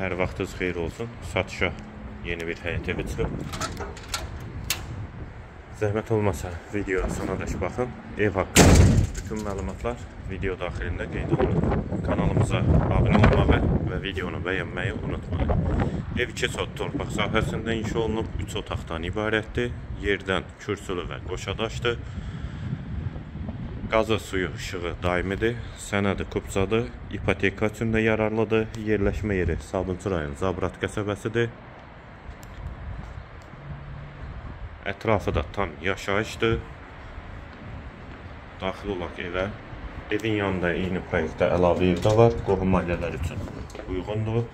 Hər vaxtınız xeyir olsun. Satışa yeni bir həyət evi çıxıb. Zəhmət olmasa video sona dək baxın. Ev haqqında bütün məlumatlar video daxilində qeyd olunur. Kanalımıza abunə olmağı və videonu bəyənməyi unutmayın. Ev 2 sot torpaq sahəsində inşa olunub, 3 otaqdan ibarətdir. Yerdən kürsülü və qoşadaşdır. Qazı, suyu, işığı daimidir, sənədi kupçadır, ipoteka üçün də yararlıdır. Yerləşmə yeri Sabunçu rayon Zabrat qəsəbəsidir. Ətrafı da tam yaşayışdır. Daxil olaq evə. Evin yanında eyni proyektdə əlavə ev də var. Qohum ailələr üçün uyğundur.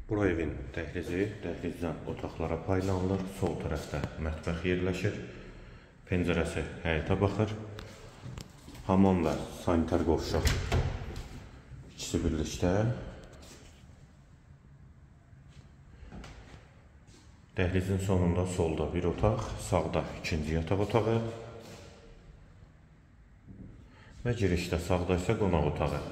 Bura evin dəhlizi, dəhlizdən otaqlara paylanılır. Sol tərəfdə mətbəx yerləşir. Pəncərəsi həyətə baxır. Hamam və sanitar qovşaq ikisi birlikdə. Dəhlizin sonunda solda bir otaq, sağda ikinci yataq otağı və girişdə sağda isə qonaq otağı.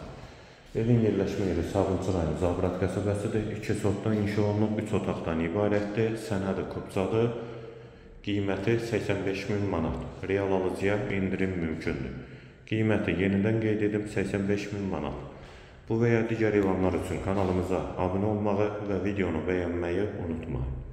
Evin yerləşmə yeri Sabunçu rayon Zabrat qəsəbəsidir. 2 sotdan inşa olunub, 3 otaqdan ibarətdir. Sənədi kupçadır. Qiyməti 85.000 manat. Real alıcıya endirim mümkündür. Qiyməti yenidən qeyd edim, 85.000 manat. Bu və ya digər elanlar üçün kanalımıza abunə olmağı və videonu bəyənməyi unutmayın.